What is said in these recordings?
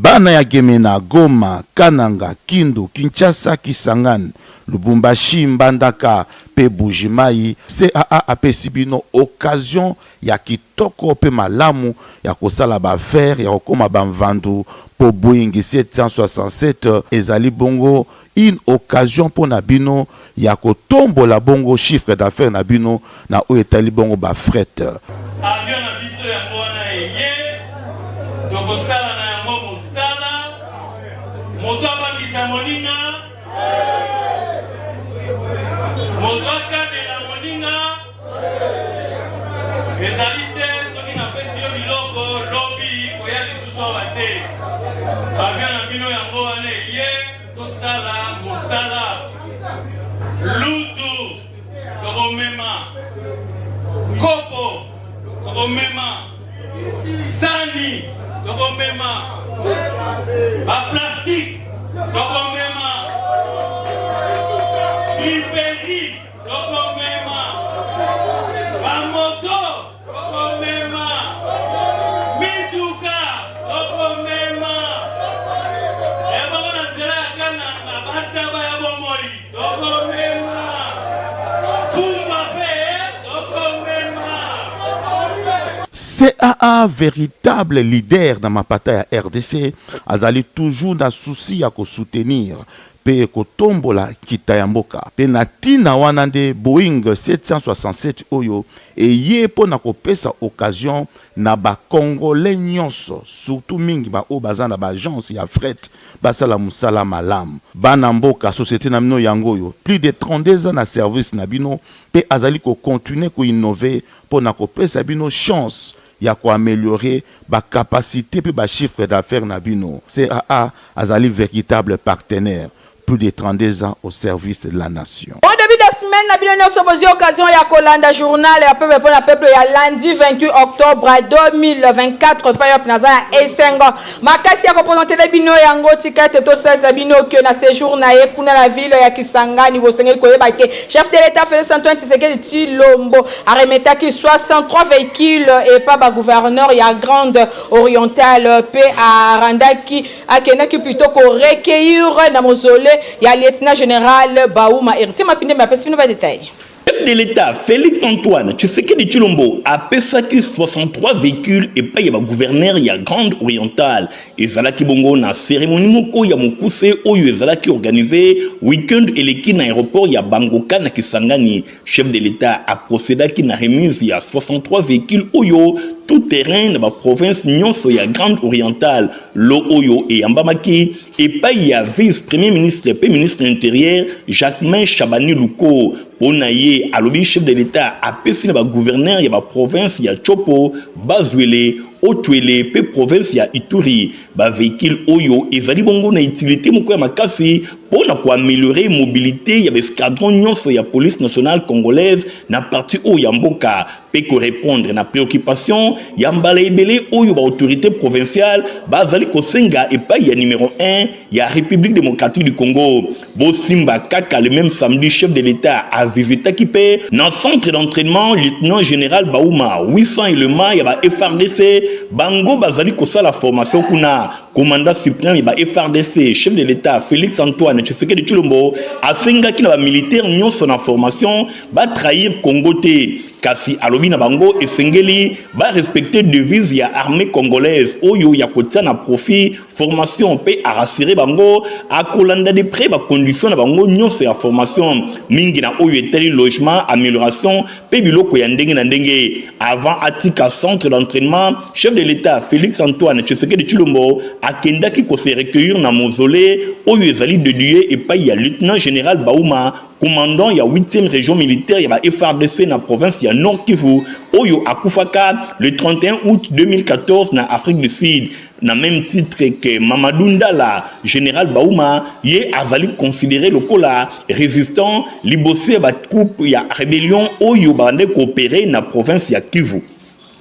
Bana ya Gemena, Goma, Kananga, Kindu, Kinshasa, Kisangani, Lubumbashi, Mbandaka pe Buji-Mayi, CAA apesi bino occasion ya kitoko pe malamu ya kosala ba affaires, ya kokoma ba mvandu po Boeing 767 ezali bongo une occasion mpo na bino ya kotombola bongo chiffre d'affaires na bino na oyo etali bongo ba fret. Avion na biso yango wana eye, tokosala na yango mosala, moto abangisa moninga, moto akanela moninga, ezali te soki napesi yo biloko lobi koya lisusu awa te. Avion na bino yango wana eye, tosala mosala lutu tokomema kopo tokomema sani tokomema baplastike tokomema friperi tokomema bamoto tokomema mituka tokomema ebongo na nzela ya Kananga bataba ya bomoi tokomema fumba mpe tokomema. CAA veritable leader na mapata ya rdc azali toujours na souci ya ko soutenir mpe kotombola nkita ya mboka. Mpe na ntina wana nde Boeing 767 oyo eye mpo na kopesa occasion na ba Congolais nyonso, surtout mingi ba oyo baza na ba agences ya fret basala mosala malamu. Bana mboka, societe na bino yango oyo, plus de 32 ans na service na bino mpe azali ko continuer ko innover mpo na kopesa bino chance ya ko ameliorer ba capacites mpe ba chiffres d'affaires na bino. CAA azali veritable partenaire, plus de 32 ans au service de la nation. Bon debut de semaine na bino nionso bozui occasion ya kolanda journal ya peuple pona peuple ya lundi 28 octobre 2024 epai wapi naza na esengo makasi ya kopresentele bino yango. Tika ete tosalisa bino ke na séjour na ye kuna na ville ya Kisangani, bosengeli koyeba ke chef de l'État Félix Antoine Tshisekedi Tshilombo aremetaki 63 véhicules epa ba gouverneur ya Grande Orientale pe arandaki akendaki plutôt ko recueillir na mausolée ya lieutenant général Bauma. Héritier Mapindembe apesi bino ba détails. Chef de l'État Félix Antoine Tshisekedi Tshilombo apesaki 63 véhicules epai ya ba gouverneur ya Grande Orientale. Ezalaki bongo na cérémonie moko ya mokuse oyo ezalaki organisé week-end eleki na aéroport ya Bangoka na Kisangani. Chef de l'État aprocédaki na remise ya 63 véhicules oyo tout terrain na ba province nyonso ya Grande Orientale. Lo oyo eyambamaki epai ya vice premier ministre pe ministre intérieur Jacquemain Shabani Luko. Mpo na ye alobi chef de l'État apesi na ba gouverneur ya ba province ya Tshopo, Bas-Uele, Haut-Uele pe province ya Ituri ba véhicule oyo ezali bongo na utilité moko ya makasi mpo na koaméliorer mobilité ya ba escadron nyonso ya police nationale congolaise na partie oyo ya mboka mpe korépondre na préoccupation ya mbala ebele oyo ba autorité provinciale bazali kosenga epai ya numéro 1 ya République démocratique du Congo. Bosimba kaka le même samedi, chef de l'État avisitaki mpe na centre d'entraînement lieutenant général Bauma 800 éléments ya ba FARDC bango bazali kosala formation kuna. Commandant suprême ya ba FARDC, chef de l'État Félix Antoine Tshisekedi Tshilombo asengaki na ba militaire nyonso na formation ba trahir Congo te, kasi alobi na bango esengeli ba respecter devise ya armée congolaise oyo ya kotia na profit formation mpe arassurer bango akolanda de près ba condition na bango nyonso ya formation, mingi na oyo etali logement, amélioration mpe biloko ya ndenge na ndenge. Avant atika centre d'entraînement, chef de l'État Félix Antoine Tshisekedi Tshilombo akendaki kose recueillir na mausolée oyo ezali dédié epai ya lieutenant général Bauma, commandant ya 8e région militaire ya ba FARDC na province ya Nord Kivu, oyo akufaka le 31 août 2014 na Afrique du Sud. Na même titre que Mamadou Ndala, général Bauma ye azali considéré lokola résistant liboso ya ba troupe ya rébellion oyo babandaki coopérer na province ya Kivu.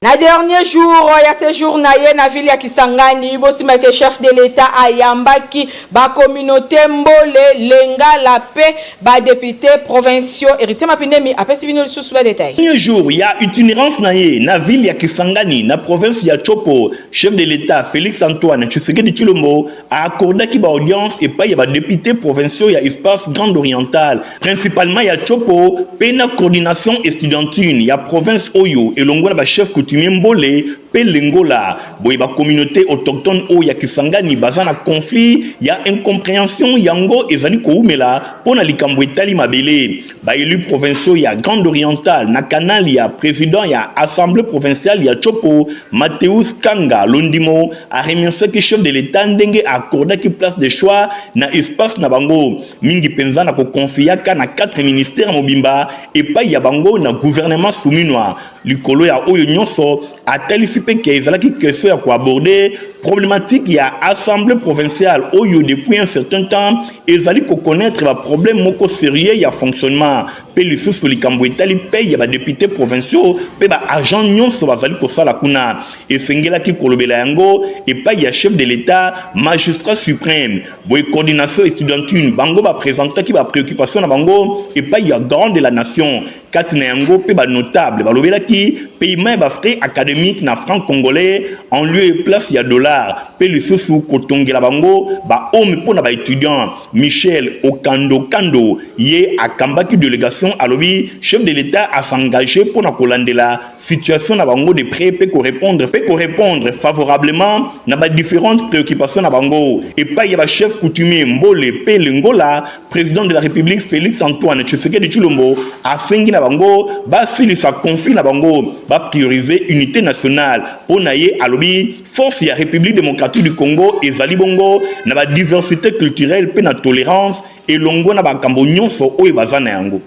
Na dernier jour ya sejour na ye na ville ya Kisangani, bosimba ke chef de l'Etat ayambaki ba communauté Mbole, Lengala pe ba députés provinciaux. Héritier Mapindemi apesi bino lisusu ba détails. Dernier jour ya itinérance na ye na ville ya Kisangani, na province ya Tshopo, chef de l'État Félix Antoine Tshisekedi Tshilombo accordaki ba audience epai ya ba députés provinciaux ya espace Grande Orientale, principalement ya Tshopo, pe na coordination estudiantine ya province oyo elongo na ba chef coutumier Mbole pe Lengola. Boye ba communauté autochtone oyo ya Kisangani baza na conflit ya incompréhension, yango ezali koumela mpo na likambo etali mabele. Ba élus provinciaux ya Grande Orientale, na canal ya président ya assemblée provinciale ya Tshopo, Mateus Kanga Londimo, aremerciaki chef de l'État ndenge accordaki place de choix na espace na bango, mingi mpenza na koconfiaka na 4 ministères mobimba epai ya bango na gouvernement Suminwa. Likolo ya oyo nyonso, atalisi mpe ke ezalaki question ya koaborder problématique ya assemblée provinciale oyo depuis un certain temps ezali koconnaître baproblème moko sérieux ya fonctionnement, mpe lisusu likambo etali paie ya badéputé provinciaux mpe baagent nyonso bazali kosala kuna. Esengelaki kolobela yango epai ya chef de l'État, magistrat suprême. Boye coordination estudiantine, bango baprésentaki bapréoccupation na bango epai ya garant de la nation. Kati na yango mpe banotable balobelaki paiement ya bafrais académique na franc congolais en lieu et place ya dollar, mpe lisusu kotongela bango bahome mpo na baétudiant. Michel Okando Kando, ye akambaki délégation, alobi chef de l'État as'engage mpo na kolandela situation na bango de près mpe korépondre favorablement na badifférentes préoccupations na bango. Epai ya bachef coutumier Mbole mpe Lengola, président de la République Félix Antoine Tshisekedi Tshilombo asengi na bango basilisa conflit na bango, baprioriser unité nationale. Mpo na ye, alobi force ya République démocratique du Congo ezali bongo na badiversité culturelle mpe na tolérance elongo na bakambo nyonso oyo baza na yango.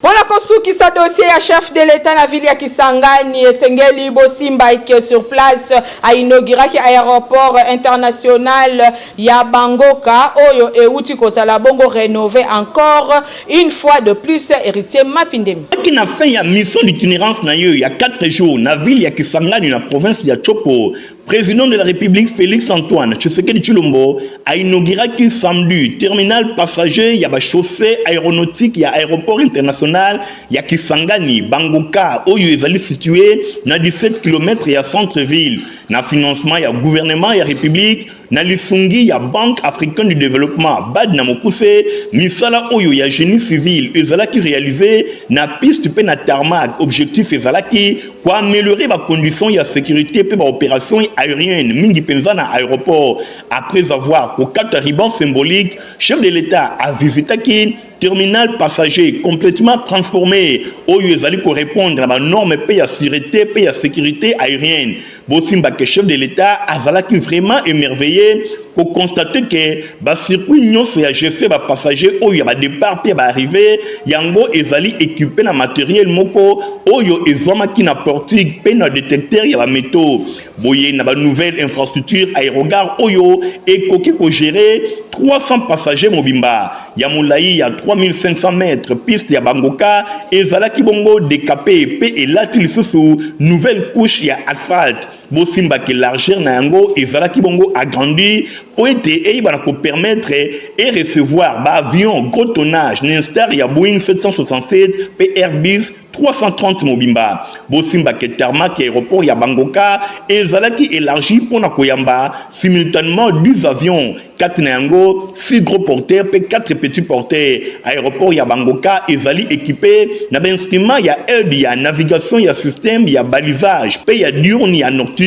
Mpona kosukisa dossier ya chef de l'État na ville ya Kisangani, esengeli bosimba ke sur place ainauguraki aéroport international ya Bangoka oyo euti kozala bongo rénové encore une fois de plus. Héritier Mapindemi. Aki na fin ya mission d'itinérance na ye ya 4 jours na ville ya Kisangani, na province ya Tshopo, président de la République Félix Antoine Tshisekedi Tshilombo a inauguré samedi terminal passager ya bachaussée aéronautique ya aéroport international ya Kisangani Bangoka oyo ezali situé na 17 km ya centre-ville, na financement ya gouvernement ya République na lisungi ya Banque africaine du développement, BAD na mokuse. Misala oyo ya génie civil ezalaki réalisé na piste mpe na tarmac. Objectif ezalaki koaméliorer bacondition ya sécurité mpe baopération aérienne, mingi mpenza na aéroport. Après avoir kokata ruban symbolique, chef de l'État avisitaki terminal passager complètement transformé oyo ezali korépondre na banorme mpe ya sûreté mpe ya sécurité aérienne. Bosimbake chef de l'État azalaki vraiment émerveillé koconstater ke bacircuit nyonso ya gestion ya bapassager oyo ya badépart mpe ya baarrivée, yango ezali équipé na matériel moko oyo ezwamaki na portique mpe na détecteur ya bamétaux. Boye na banouvelle infrastructure aérogare oyo ekoki kogérer 300 passagers mobimba, ya molai ya 3500 mètres, piste ya Bangoka ezalaki bongo décapé mpe elati lisusu nouvelle couche ya asphalte. Bosimbaki largeur na yango ezalaki bongo agrandi mpo ete eyebana kopermettre e recevoir baavion gros tonnage na instar ya Boeing 767 mpe Airbus 330 mobimba. Bosimbaki tarmac ya aéroport ya Bangoka ezalaki élargi mpona koyamba simultanément 10 avions, kati na yango 6 gros porteurs mpe 4 petits porteurs. Aéroport ya Bangoka ezali équipé na bainstrument ya aide ya navigation, ya système ya balisage mpe ya diurne, ya nocturne.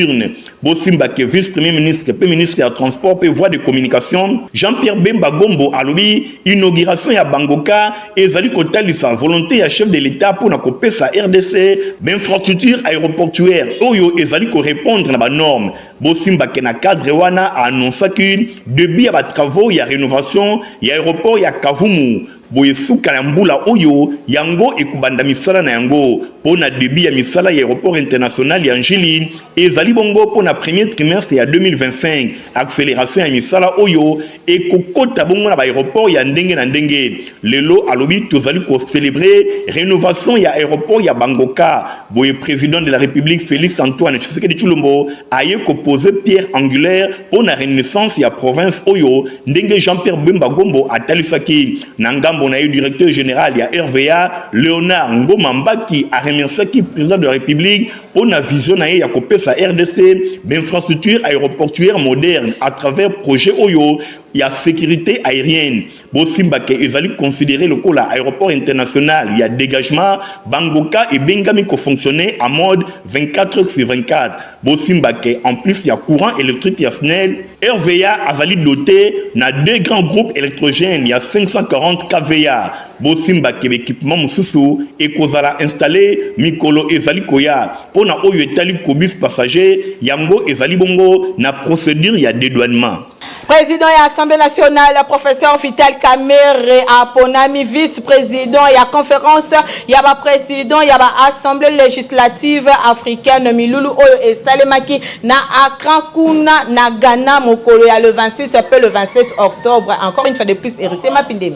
Bosimbaki vice premier ministre mpe ministre ya Transport mpe Voie de communication, Jean-Pierre Bemba Gombo, alobi inauguration ya Bangoka ezali kotalisa volonté ya chef de l'État mpona kopesa RDC bainfrastructure aéroportuaire oyo ezali korépondre na banorme. Bosimbake na cadre wana, aannonçaki début ya batravaux ya rénovation ya aéroport ya Kavumu. Boye suka ya mbula oyo, yango ekobanda misala na yango. Mpo na debut ya misala ya aeroport international ya N'Djili ezali bongo mpo na premier trimestre ya 2025. Acceleration ya misala oyo ekokota bongo na ba aeroport ya ndenge na ndenge. Lelo alobi tozali ko celebrer renovation ya aeroport ya Bangoka. Boye president de la Republique Felix Antoine Tshisekedi Tshilombo aye ko poser pierre angulaire mpo na renaissance ya province oyo ndenge Jean-Pierre Bemba Gombo atalisaki. Na ngambo na ye, directeur general ya RVA Leonard Ngoma Mbaki a remerciaki president de la Republique mpo na vision na ye ya kopesa RDC ba infrastructures aeroportuaires modernes à travers projet oyo ya sécurité aérienne. Bosimba ke ezali considéré lokola aéroport international ya dégagement, Bangoka ebengami ko fonctionner en mode 24 heures sur 24. Bosimba ke en plus ya courant électrique ya SNEL, RVA azali doté na deux grands groupes électrogènes ya 540 kVA. Bosimba ke équipement mosusu ekozala installé mikolo ezali koya. Mpo na oyo etali kobus passager, yango ezali bongo na procédure ya dédouanement. Président ya Assemblée nationale, professeur Vital Kamerhe, aponami vice-président ya conférence ya ba président ya ba Assemblée législative africaine. Milulu oyo esalemaki na Accra kuna na Ghana mokolo ya le 26 pe le 27 octobre. Encore une fois de plus, Héritier Mapindemi.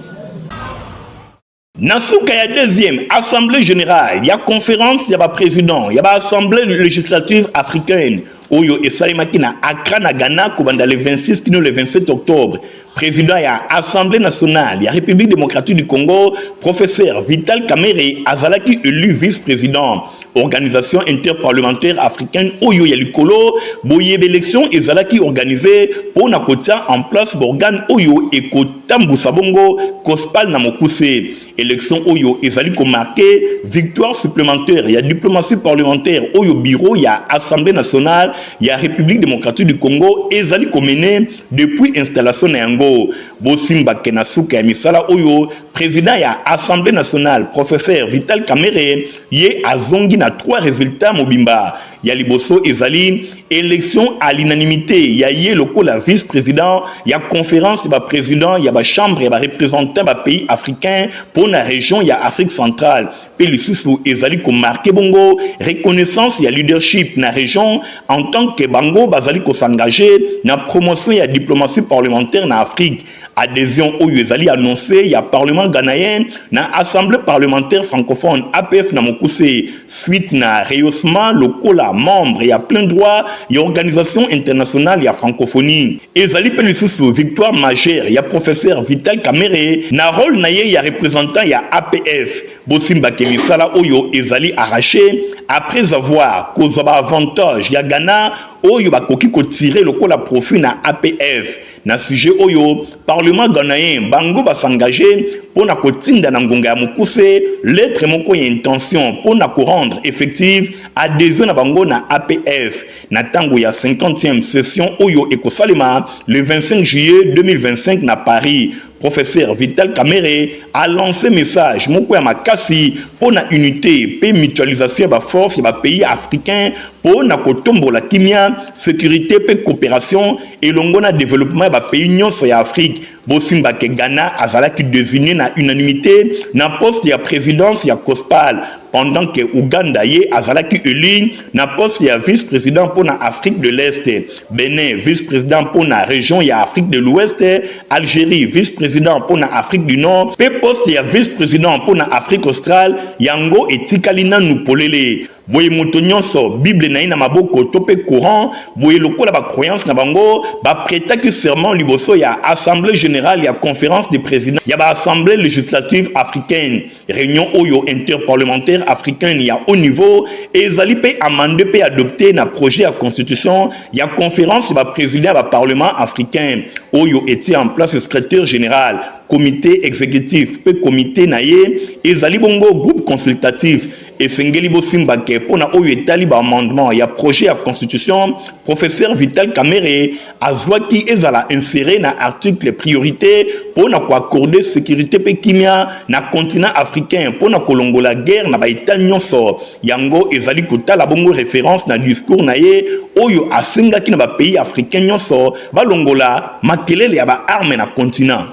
Na suka ya deuxième assemblée générale ya conférence ya baprésident ya baassemblée législative africaine oyo esalemaki na Accra na Ghana kobanda le 26 kino le 27 octobre, président ya Assemblée nationale ya République démocratique du Congo, professeur Vital Kamerhe, azalaki élu vice-président organisation interparlementaire africaine oyo ya likolo. Boye élection ezalaki organisé mpo na kotia en place baorgane oyo ekotambusa bongo COSPAL na mokuse. Élection oyo ezali komarquer victoire supplémentaire ya diplomatie parlementaire oyo bureau ya Assemblée nationale ya République démocratique du Congo ezali komener depuis installation na yango. Bosimbake na suka ya misala oyo, président ya Assemblée nationale, professeur Vital Kamerhe, ye azongi na trois résultats mobimba. Ya liboso ezali élection à l'unanimité ya ye lokola vice-président ya conférence ya baprésident ya bachambre ya bareprésentant bapays africain mpo na région ya Afrique centrale. Mpe lisusu ezali komarquer bongo reconnaissance ya leadership na région en tant que bango bazali kos'engager na promotion ya diplomatie parlementaire na Afrique. Adhésion oyo ezali annoncé ya parlement ghanéen na Assemblée parlementaire francophone, APF na mokuse, suite na rehaussement lokola membre ya plein droit ya organisation internationale ya francophonie. Ezali mpe lisusu victoire majeure ya professeur Vital Kamerhe na rôle na ye ya représentant ya APF. Bosimbake misala oyo ezali arraché après avoir kozwa baavantage ya Ghana oyo bakoki kotirer lokola profit na APF. Na sujet oyo, parlement ghanéen bango bas'engager mpo na kotinda na ngonga ya mokuse lettre moko ya intention mpo na korendre effective adhésion na bango na APF na ntango ya 50e session oyo ekosalema le 25 juillet 2025 na Paris. Professeur Vital Kamerhe a lancé message moko ya makasi mpo na unité mpe mutualisation ya baforce ya bapays africain mpo na kotombola kimia, sécurité mpe coopération elongo na développement ya bapays nyonso ya Afrique. Bosimbake Ghana azalaki désigné na unanimité na poste ya présidence ya COSPAL, pendant que Uganda ye azalaki élu na poste ya vice-président mpo na Afrique de l'Est, Benin vice-président mpo na région ya Afrique de l'Ouest, Algérie vice-président mpo na Afrique du Nord, mpe poste ya vice-président mpo na Afrique australe yango etikali nanu polele. Boye moto nyonso Bible na ye na maboko to mpe Coran, boye lokola bacroyance na bango, baprêtaki serment liboso ya assemblée générale ya conférence des présidents ya baassemblée législative africaine. Réunion oyo interparlementaire africaine ya haut niveau ezali mpe amendé mpe adopté na projet ya constitution ya conférence ya baprésident ya baparlement africain oyo etie en place secrétaire général, comité exécutif mpe comité na ye ezali bongo groupe consultatif. Esengeli bosimbake mpo na oyo etali baamendement ya projet ya constitution, professeur Vital Kamerhe azwaki ezala inséré na article priorité mpo na koaccorder sécurité mpe kimia na continent africain mpo na kolongola guerre na baétat nyonso. Yango ezali kotala bongo référence na discours na ye oyo asengaki na bapays africain nyonso balongola makelele ya baarme na continent.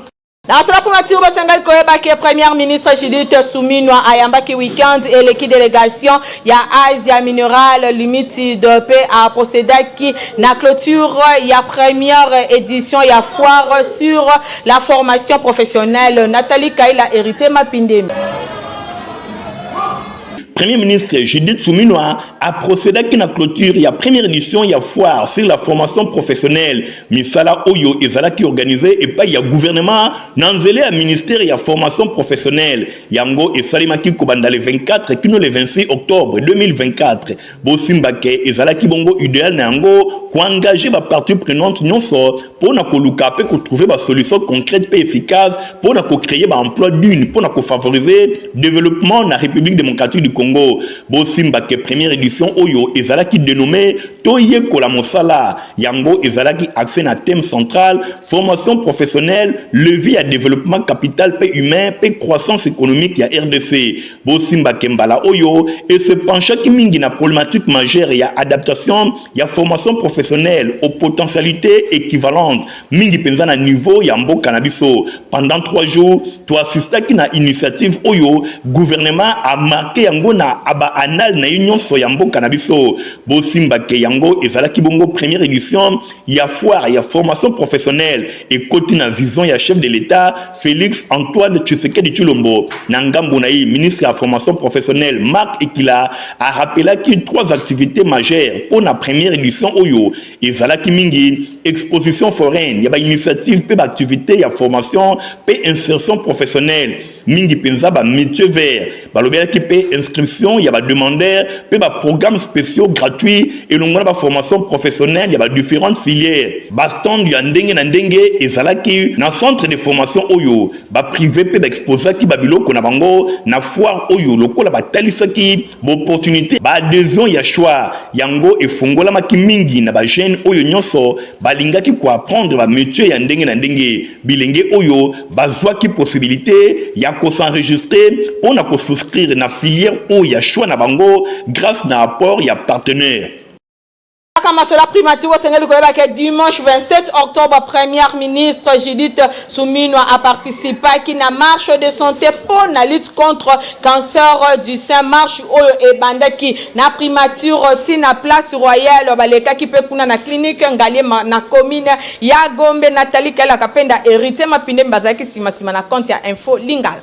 Na sala primature, basengeli koyeba ke Première ministre Judith Suminwa ayambaki weekend eleki délégation ya Asia Mineral Limited mpe aprocédaki na clôture ya première édition ya foire sur la formation professionnelle. Nathalie Kaila, Héritier Mapindemi. Premier ministre Judith Suminwa a procédé na clôture ya première édition ya foire sur la formation professionnelle. Misala oyo ezalaki organisé epai ya gouvernement na nzela ya ministère ya formation professionnelle. Yango esalemaki kobanda le 24 kino le 26 octobre 2024. Bosimba ke ezalaki bongo idéal na yango koengager bapartie prenante nyonso mpona koluka mpe kotrouver basolution concrète mpe efficace mpona kocréer baemploi d'une, mpona kofavoriser développement na République démocratique du Congo. Bosimba ke première édition oyo ezalaki dénommé Toyekola mosala. Yango ezalaki axé na thème central formation professionnelle, levier ya développement capital mpe humain mpe croissance économique ya RDC. Bosimba ke mbala oyo ese penchaki mingi na problématique majeure ya adaptation ya formation professionnelle aux potentialités équivalentes, mingi mpenza na niveau ya mboka na biso. Pendant 3 jours, toassistaki na initiative oyo gouvernement amarquer yango na baannales na ye nyonso ya mboka na biso. Bosimba ke yango ezalaki bongo première édition ya foire ya formation professionnelle ekoti na vision ya chef de l'État Félix Antoine Tshisekedi Tshilombo. Na ngambo na ye, ministre ya formation professionnelle Marc Ekila arappelaki trois activités majeures mpo na première édition oyo. Ezalaki mingi exposition foraine ya bainitiative mpe baactivité ya formation mpe insertion professionnelle, mingi mpenza bamétier vert. Balobelaki mpe inscription ya bademandeur mpe baprogramme spéciaux gratuit elongo na baformation professionnelle ya badifférentes filières. Bastand ya ndenge na ndenge ezalaki na centre de formation oyo. Baprivé mpe baexposaki babiloko na bango na foire oyo, lokola batalisaki baopportunité baadhésion ya choix. Yango efongolamaki mingi na bajeune oyo nyonso balingaki koapprendre bamétier ya ndenge na ndenge. Bilenge oyo bazwaki possibilité ya kosenregistrer mpo na kosouscrire na filière oyo ya choix na bango grâce na apport ya partenaire. Kaka masolo primature, osengeli koyeba ke dimanche 27 octobre, Première ministre Judith Suminwa aparticipaki na marche de santé mpo na lutte contre cancer du sein. Marche oyo ebandaki na primature ti na Place Royale. Balekaki mpe kuna na clinique Ngaliema na commune ya Gombe. Nathalie Kalaka Penda, Héritier Mapinde bazalaki nsima na compte ya Info Lingala.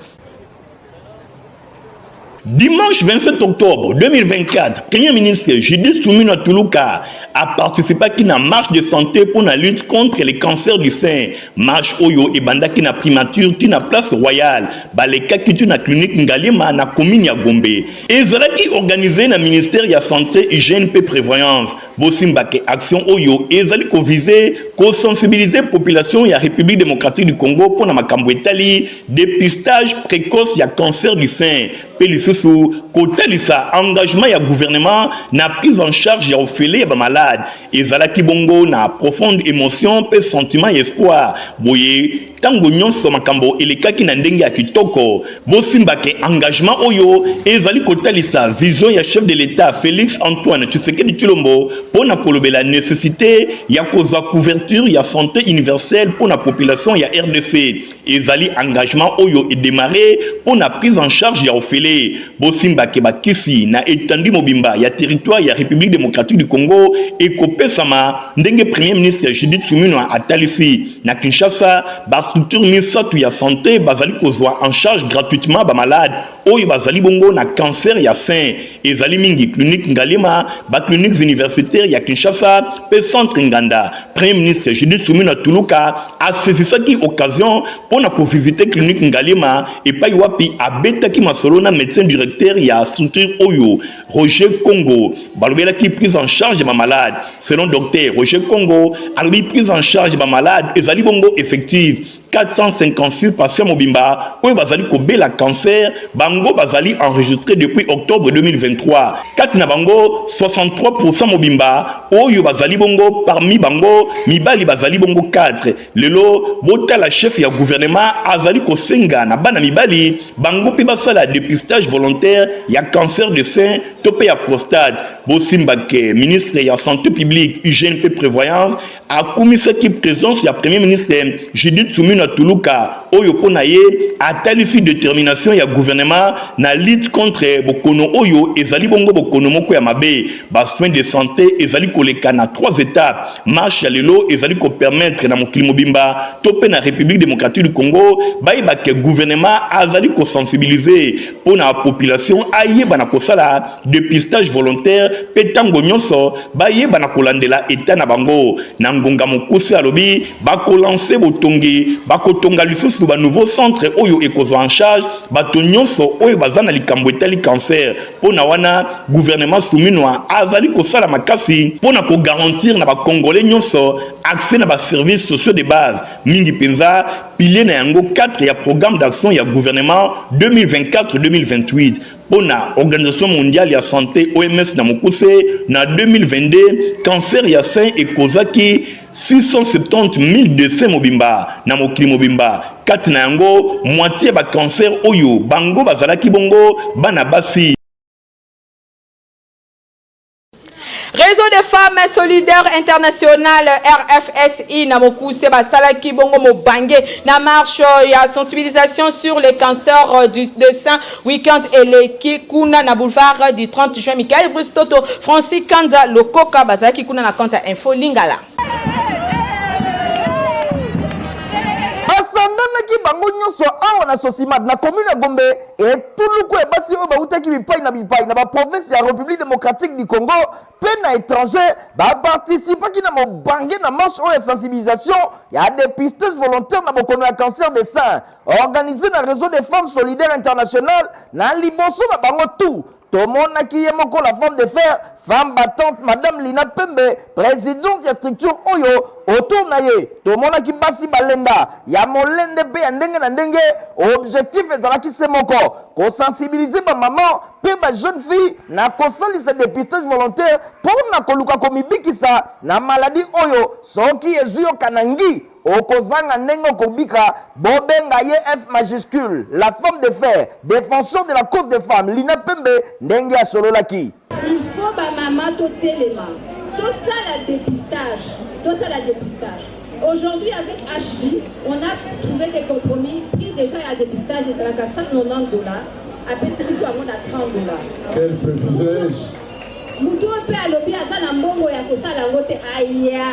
Dimanche 27 octobre 2024, Premier ministre Judith Suminwa Tuluka a participé à la marche de santé pour la lutte contre le cancer du sein. Marche oyo ebandaki na primature ti na Place Royale. Balekaki ti na clinique Ngaliema na commune ya Gombe. Ezalaki organisé na ministère ya santé, hygiène pe prévoyance. Bosimba ke action oyo ezali ko viser ko sensibiliser population ya République démocratique du Congo pour na makambo etali dépistage précoce ya cancer du sein. Pe lisusu kotalisa engagement ya gouvernement na prise en charge ya ofele ya bamalade. Ezalaki bongo na profonde émotion mpe sentiment ya espoir. Boye ntango nyonso makambo elekaki na ndenge ya kitoko. Bosimba ke engagement oyo ezali kotalisa vision ya chef de l'État Félix Antoine Tshisekedi Tshilombo mpo na kolobela nécessité ya kozwa couverture ya santé universelle mpo na population ya RDC. Ezali engagement oyo edémarrer mpo na prise en charge ya ofele. Bosimba ke bakisi na etandi mobimba ya territoire ya République démocratique du Congo ekopesama, ndenge Premier ministre Judith Suminwa atalisi. Na Kinshasa, bastructure misato ya santé bazali kozwa en charge gratuitement bamalade oyo bazali bongo na cancer ya sein. Ezali mingi clinique Ngaliema, bacliniques universitaires ya Kinshasa mpe centre Nganda. Premier ministre Judith Suminwa Tuluka asaisissaki occasion mpo na kovisiter clinique Ngaliema, epai wapi abetaki masolo na médecin directeur ya structure oyo, Roger Congo. Balobelaki prise en charge ya bamalade. Selon docteur Roger Congo, alobi prise en charge ya bamalade ezali bongo effective. 456 patients mobimba oyo bazali kobela cancer, bango bazali enregistré depuis octobre 2023. Kati na bango, 63 mobimba oyo bazali bongo, parmi bango mibali bazali bongo 4. Lelo botala, chef ya gouvernement azali kosenga na bana mibali bango mpe basala dépistage volontaire ya cancer de sein to mpe ya prostate. Bosimba ke ministre ya santé publique, hygiène mpe prévoyance akumisaki présence ya Premier ministre Judith Suminwa Tuluka. oyo mpo na ye atalisi determination ya gouvernement na lutte contre bokono oyo ezali bongo bokono moko ya mabe. Ba soins de sante ezali koleka na trois etapes. Marche ya lelo ezali ko permettre na mokili mobimba to mpe na Republique democratique du Congo bayeba ke gouvernement azali ko sensibiliser mpo na population ayeba na kosala depistage volontaire mpe ntango nyonso bayeba na kolandela etat na bango. Na ngonga mokuse alobi bakolanse botongi, bakotonga lisusu ba nouveau centre oyo ekozwa en charge bato nyonso oyo baza na likambo etali cancer. Mpo na wana gouvernement Suminwa azali kosala makasi mpo na ko garantir na ba congolais nyonso accès na ba services sociaux de base, mingi mpenza pilier na yango 4 ya programme d'action ya gouvernement 2024-2028. Mpo na Organisation mondiale ya sante, OMS na mokuse, na 2022 cancer ya sein ekozaki 670 000 decès mobimba na mokili mobimba, kati na yango moitie ya ba cancer oyo bango bazalaki bongo bana basi. Réseau des femmes solidaires international RFSI na mokuse basalaki bongo mobange na marche ya sensibilisation sur les cancers du de sein week-end eleki kuna na boulevard du 30 juin. Michael Bruce Toto, Francis Kanza Lokoka bazalaki kuna na compte ya Info Lingala. Basanganaki bango nyonso awa na Sosimad, na commune ya Gombe, etuluku ya basi oyo bawutaki bipai na bipai na ba provinces ya Republique democratique du Congo mpe na etranger baparticipaki na mobange na marche oyo ya sensibilisation ya depistage volontaire na bokono ya cancer de sein organise na Réseau des femmes solidaires international. Na liboso na bango tout tomonaki ye moko la femme de fer, femme battante, madame Lina Pembe, présidente ya structure oyo. Autour na ye tomonaki basi balenda ya molende mpe ya ndenge na ndenge. Objectif ezalaki se moko: kosensibiliser bamama mpe bajeune fille na kosalisa dépistage volontaire mpo na koluka komibikisa na maladie oyo soki ezwi yo kanangi, okozanga ndenge okobika. Bobenga ye F majuscule, la femme de fer, défenseur de la cause des femmes, Lina Pembe, ndenge asololaki. Il faut bamama totelema, tosala dépistage, tosala dépistage. Aujourd'hui, avec HJ, on a trouvé des compromis. Prix déjà ya dépistage ezalaka 190 $, apesi biso yango na 30 $. Quel privilège! Motu oyo mpe alobi aza na mbongo ya kosala yango te, aya,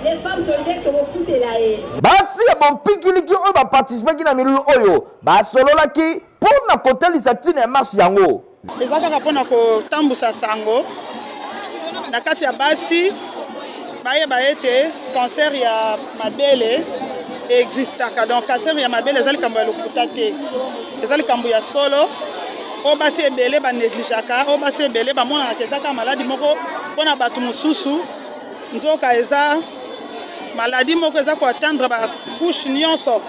les femmes solidaires tokofutela ye. Basi ya bompikiliki oyo baparticipaki na milulu oyo basololaki mpo na kotalisa ntina ya marche yango. Eza kaka mpona kotambusa sango na kati ya basi, bayeba ete cancer ya mabele existaka. Donc cancer ya mabele eza likambo ya lokuta te, eza likambo ya solo oyo basi ebele banégligeaka, oyo basi ebele bamonanaka eza kaka maladie moko mpona bato mosusu. Nzoka eza maladie moko eza koatteindre bacouche nyonso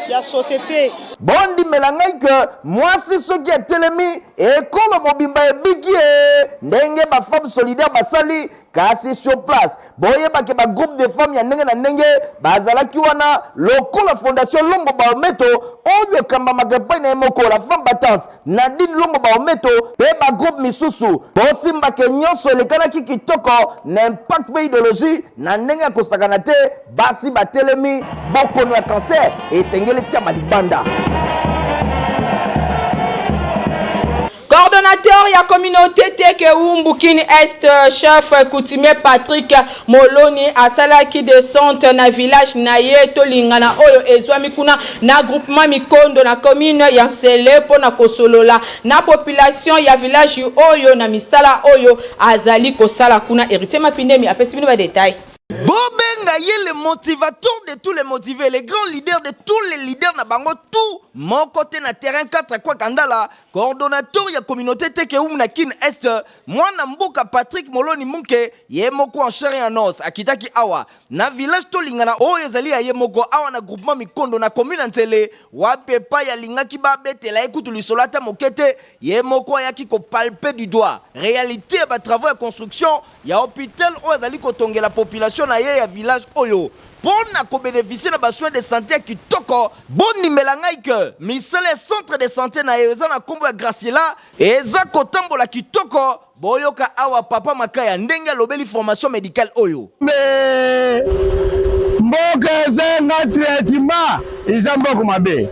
ya société. Bondimela ngai ke mwasi soki atelemi, ekolo mobimba ebiki e ndenge bafemme solidaire basali. Kasi sur place boyebake bagroupe de femmes ya ndenge na ndenge bazalaki wana, lokola Fondation Longo Baometo oyo ekambamaka epai na ye moko la femme battante Nadine Longo Baometo, mpe bagroupe misusu. Bosimbake nyonso elekanaki kitoko na impact mpe idéologie na ndenge ya kosakana te. Basi batelemi, bokono ya cancer esengeli tiama libanda. Coordonnateur ya communauté Teke Umbu Kin Est, chef coutumier Patrick Moloni asalaki descente na village na ye Tolingana oyo ezwami kuna na groupement Mikondo na commune ya Nsele mpona kosolola na population ya village oyo na misala oyo azali kosala kuna. Héritier Mapindemi apesi bino ba détail. Bobenga ye le motivateur de tous les motivés, le grand leader de tous les leaders na bango tout moko te na terrain 4 kwa Kandala, coordonnateur ya communauté Teke Umu na Kin Est, mwana mboka Patrick Moloni Munke, ye moko en chair et en os, akitaki awa na village Tolingana oyo ezali ya ye moko awa na groupement Mikondo na commune ya Nsele, wapi epai alingaki babetela ye kutu lisolo ata moke te. Ye moko ayaki kopalper du doigt réalité ya batravaux ya construction ya hôpital oyo azali kotongela population na ye ya village oyo mpo na kobénéficier na basoin de santé ya kitoko. Bondimela ngai ke misala ya centre de santé na ye eza na nkombo ya Graciela eza kotambola kitoko. Boyoka awa papa Makaya ndenge alobeli formation médicale oyo. Mais Mboka ezanga traitement eza mboka mabe.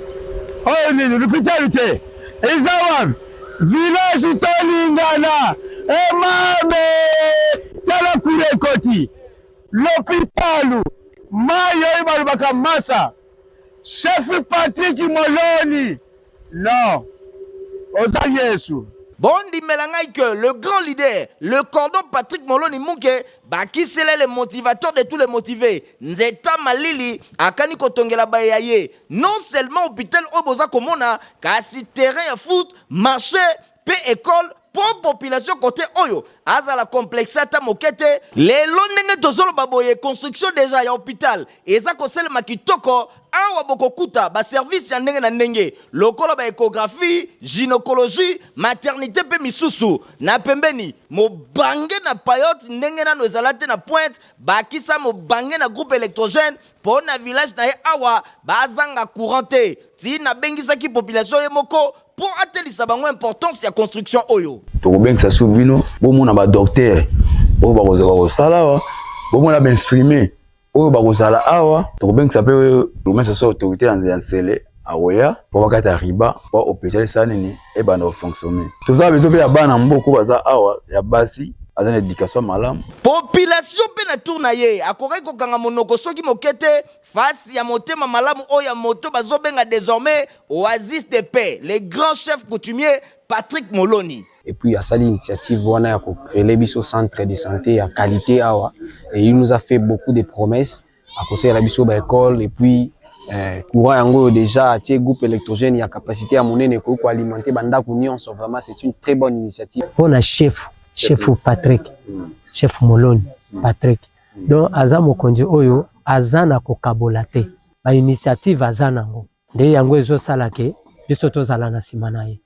Oyo nini lopitalo te eza wapi? Village tolingana emabe tala kura ekoti lopitalo mayi oyo balobaka masa chef Patrick Moloni non oza Yesu. Bondimela ngai que le grand leader, le cordon Patrick Moloni Muke, bakisela le motivateur de tous les motivés, Nzeta Malili akani kotongela baye ya ye non seulement hôpital oyo boza komona, kasi terrain ya foot, marché pe école po population kote oyo azala complexe ata moke te. Lelo ndenge tozoloba boye, construction deja ya hôpital eza kosalema kitoko. Awa bokokuta ba service ya ndenge na ndenge lokola ba echographie, gynecologie, maternite mpe misusu. Na pembeni mobange na payotte ndenge nano ezala te na pointe, bakisa mobange na groupe electrogène mpo na village na ye awa bazanga courant te. Ti nabengisaki population ye moko mpo atelisa bango importance ya construction oyo. Tokobengisa su bino bomona ba docteur oyo bakozala kosala awa, bomona ba infirmier oyo bakozala awa. Tokobengisa mpe bourgmestre so autorité ya Nsele akoya mpo bakata riba mpo hôpital esala nini ebanda kofonctionne. Toza besoin mpe ya bana mboka oyo baza awa ya basi aza na education malamu. Population mpe na tour na ye akokaki kokanga monoko soki moke te face ya motema malamu oyo ya moto bazobenga désormais oasis de paix, le grand chef coutumier Patrick Moloni. Et puis asali initiative wana ya ko créer biso centre de santé ya qualité awa, et il nous a fait beaucoup de promesses akosalela biso ba école et puis courant yango oyo déjà atie groupe électrogène ya capacité ya monene ekoki koalimenter bandako nyonso. Vraiment, c'est une très bonne initiative. Mpona chef Patrick, chef Moloni Patrick, donc aza mokonzi oyo aza na kokabola te, bainitiative aza nango nde yango ezosala ke biso tozala na nsima na ye.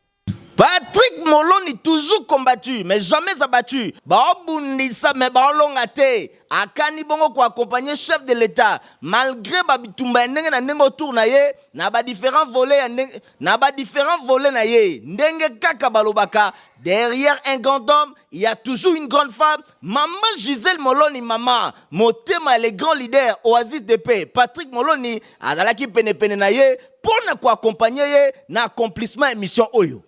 Patrick Moloni toujours combattu mais jamais abattu. Baobundisa mais baolonga te. Akani bongo ko accompagner chef de l'État malgré ba bitumba ya ndenge na ndenge autour na ye na ba différents volets ya ndenge na ba différents volets na ye. Ndenge kaka balobaka, derrière un grand homme il y a toujours une grande femme. Maman Gisèle Moloni, mama motema, le grand leader oasis de paix Patrick Moloni azalaki penepene na ye mpo na koaccompagner ye na accomplissement ya mission oyo.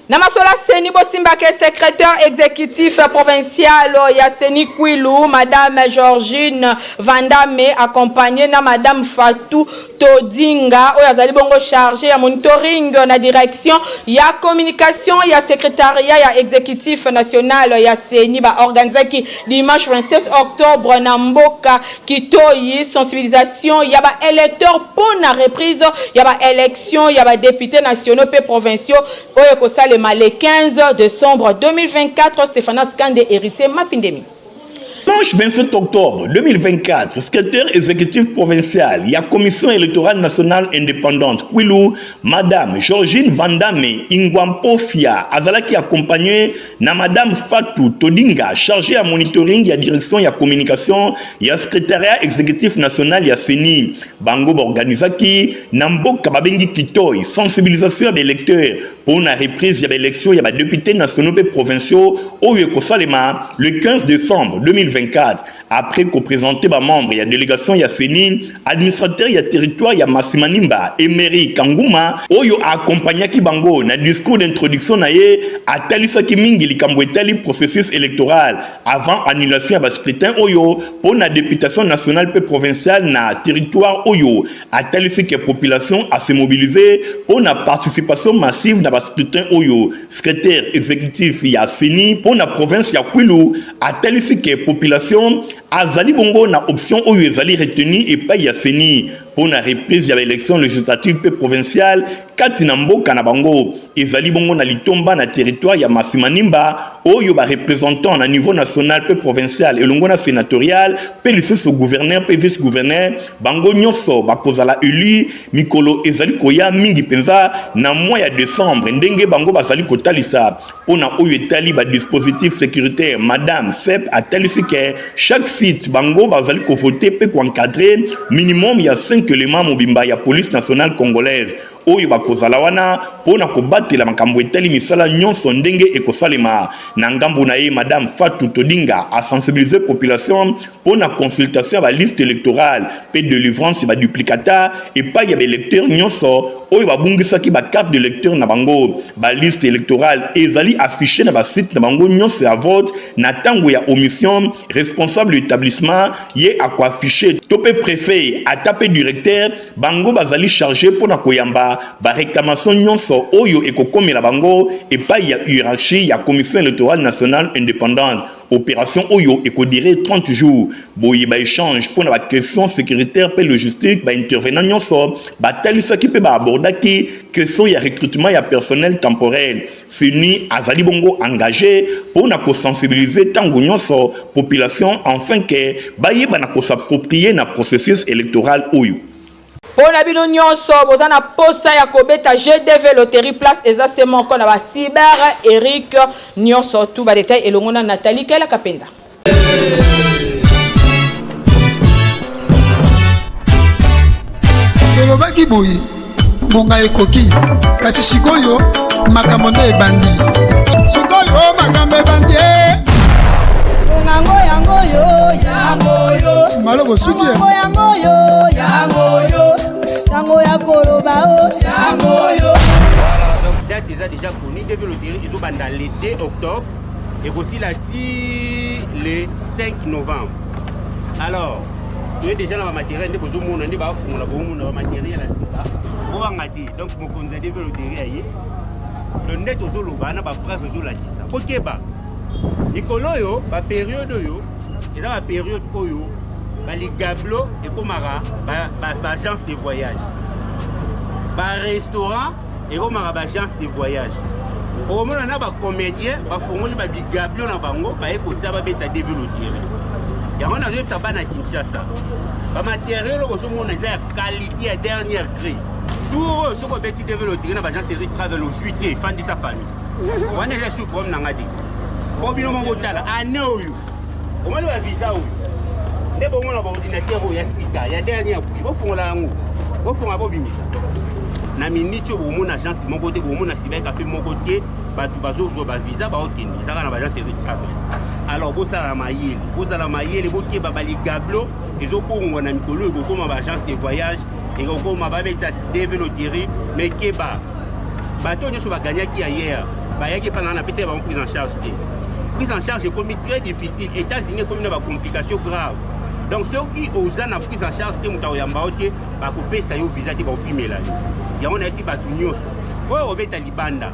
Na masolo ya CENI, bosimbaka secrétaire exécutif provincial ya CENI Kwilu, madame Georgine Vandame, accompagnée na madame Fatou Todinga oyo azali bongo chargé ya monitoring na direction ya communication ya secrétariat ya exécutif national ya CENI, baorganizaki dimanche 27 octobre na mboka Kitoi sensibilisation ya baélecteur mpo na reprise ya baélection ya badéputés nationaux mpe provinciaux oyo ekosalema le 15 décembre 2024. Stéphanas Kande, Héritier Mapindemi. Dimanche 27 octobre 2024, secrétaire exécutif provincial ya Commission électorale nationale indépendante Kwilu, Madame Georgine Vandame Ingwampofia, azalaki accompagnée na Madame Fatou Todinga, chargée ya monitoring ya direction ya communication ya secrétariat exécutif national ya CENI. Bango baorganizaki na mboka babengi Kitoi sensibilisation ya baélecteurs mpo na reprise ya baélection ya badéputés nationaux mpe provinciaux oyo ekosalema le 15 décembre 2024. Après koprésenter bamembre ya délégation ya CENI, administrateur ya territoire ya Masimanimba, Emery Kanguma, oyo accompagnaki bango na discours d'introduction na ye, atalisaki mingi likambo etali processus électoral avant annulation ya bascrutin oyo mpo na députation nationale mpe provinciale na territoire oyo. Atalisi ke population ase mobiliser mpo na participation massive na bascrutin oyo. Secrétaire exécutif ya CENI mpo na province ya Kwilu atalisi ke population azali bongo na option oyo ezali retenu epai ya CENI mpo na reprise ya baélection législative mpe provinciale kati na mboka na bango. Ezali bongo na litomba na territoire ya Masimanimba oyo bareprésentant na niveau national mpe provincial elongo na sénatorial mpe lisusu gouverneur mpe vice gouverneur, bango nyonso bakozala élu mikolo ezali koya, mingi mpenza na mois ya décembre, ndenge bango bazali kotalisa. Mpona oyo etali badispositif sécuritaire, madame sep atalisi ke chaque site bango bazali kovote mpe koencadrer minimum ya 5 éléments mobimba ya police nationale congolaise. oyo bakozala wana mpo na kobatela makambo etali misala nyonso ndenge ekosalema. Na ngambo na ye, Madame Fatou Todinga a sensibilise population mpo na consultation ya ba liste electorale mpe delivrance ya ba duplicata epai ya ba electeurs nyonso oyo babungisaki ba carte d'electeur na bango. Ba liste electorale ezali affiche na ba site na bango nyonso ya vote na tango ya omission. Responsable ya etablissement ye ako affiche to mpe prefet ata mpe directeur, bango bazali charge mpo na koyamba ba reclamations nyonso oyo ekokomela bango epai ya hierarchie ya Commission electorale nationale independante. Operation oyo eko durer 30 jours. Boye ba echanges mpo na ba questions securitaires mpe logistiques, ba intervenants nyonso batalisaki mpe ba abordaki question ya recrutement ya personnel temporel. CENI azali bongo engage mpo na ko sensibiliser ntango nyonso population enfin que bayeba na ko s'approprier na processus electoral oyo. Mpo na bino nyonso boza na posa ya kobeta GDV Loterie place eza se moko na ba cyber Eric nyonso tout ba detail elongo na Nathalie Kela Kapenda. Tolobaki boye, ngonga ekoki, kasi sikoyo makambo nde ebandi. Sikoyo makambo ebandi. Eh. Yango yango yo yango yo Malobo suki. Yango yango yo yango yo Tango ya koloba o yango yo. Voilà, donc date eza déjà connue, DV Loterie ezobanda le 2 octobre ekosila ti le 5 novembre. Alors, toye déjà na bamateriel nde bozomona nde bafungola bomona bamateriel ya sika bobanga te. Donc mokonzi ya DV Loterie aye donc nde tozoloba na bapreuve ezolakisa bokeba mikolo oyo baperiode oyo eza baperiode oyo baligablo ekomaka baagence de voyage, barestaurant ekomaka baagence de voyage. Okomona na bacomédien bafongoli babigablo na bango baye kotia babeta DV Loterie. Yango nazoyebisa bana Kinshasa, bamateriel oyo bozomona eza ya qualité ya dernière cri. Tour oyo soki obeti DV Loterie na baagence Eric Travel ozwi te, fandisa famille wana eza sur problème na nga te. Po bino moko botala année oyo omoni bavisa oyo nde bomona baordinateur oyo ya sika ya dernière prix, bofongola yango, bofongola bobimisa na miniti oyo. Bokomona agence moko te, bokomona cyber café moko te, bato bazozwa bavisa baokende ezaka na baagence Eric Travel. Alors bosala mayele, bozala mayele, bokeba baligablo ezobongwa na mikolo, ekokoma baagence de voyage, ekokoma babeta DV Loterie. Mais keba, bato oyo nyonso baganyaki ailleurs bayaki epa na napesaki bango prise en charge te. Prise en charge ekomi très difficile, États-Unis ekomi na bacomplication grave. Donc soki oza na prise en charge te, moto akoyamba yo te, bakopesa yo visa te, bakopimela yo yango. Nayesi bato nyonso oyo obeta libanda,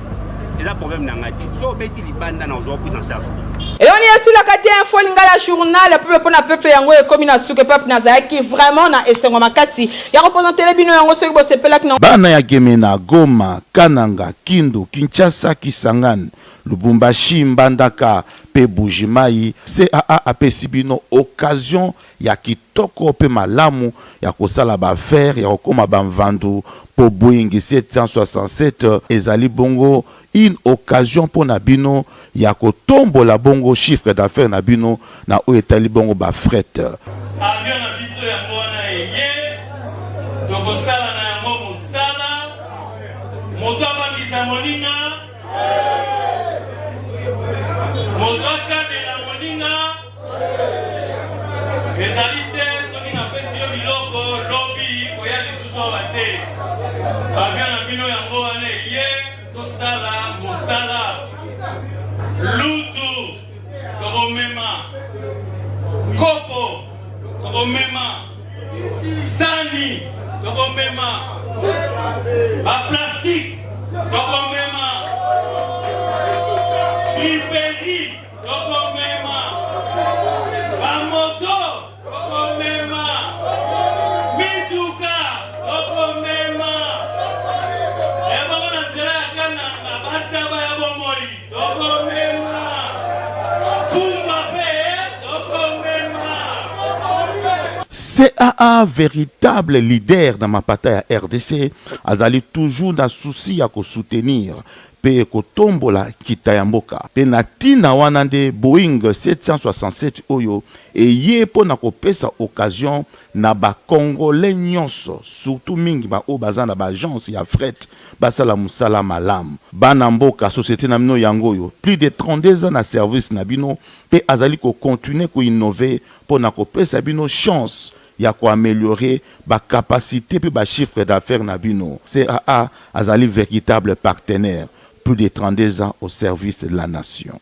eza problème na ngai te. So obeti libanda na ozwa prise en charge te. Eloni esilaka te. Info Lingala, journal peuple mpo na peuple, yango ekomi na suka. Peuple, nazalaki vraiment na esengo makasi ya kopresentele bino yango. Soki bosepelaki na Bana ya Gemena, Goma, Kananga, Kindu, Kinshasa, Kisangani, Lubumbashi, Mbandaka mpe Buji-Mayi, CAA apesi bino occasion ya kitoko mpe malamu ya kosala ba affaires, ya kokoma ba mvandu mpo Boeing 767 ezali bongo une occasion mpo na bino ya kotombola bongo chiffre d'affaires na bino na oyo etali bongo ba fret. Avion na biso yango wana eye, tokosala na yango mosala. Moto abangisa moninga, moto akanela moninga ezali te. Soki napesi yo biloko lobi, koya lisusu awa te. Avion na bino yango wana eye, tosala mosala. Lutu tokomema, kopo tokomema, sani tokomema, baplastique tokomema, friperie tokomema, bamoto tokomema, mituka tokomema. Ebongo na nzela ya Kananga, bataba ya bomoi tokomema, fumba mpe tokomema. CAA, véritable leader na mapata ya RDC, azali toujours na souci ya kosoutenir. mpe kotombola nkita ya mboka. Mpe na ntina wana nde Boeing 767 oyo eye mpo na kopesa occasion na ba Congolais nyonso, surtout mingi ba oyo baza na ba agences ya fret basala mosala malamu. Bana mboka, societe na bino yango oyo, plus de 32 ans na service na bino mpe azali ko continuer ko innover mpo na kopesa bino chance ya ko ameliorer ba capacites mpe ba chiffres d'affaires na bino. CAA azali veritable partenaire, plus de 32 ans au service de la nation.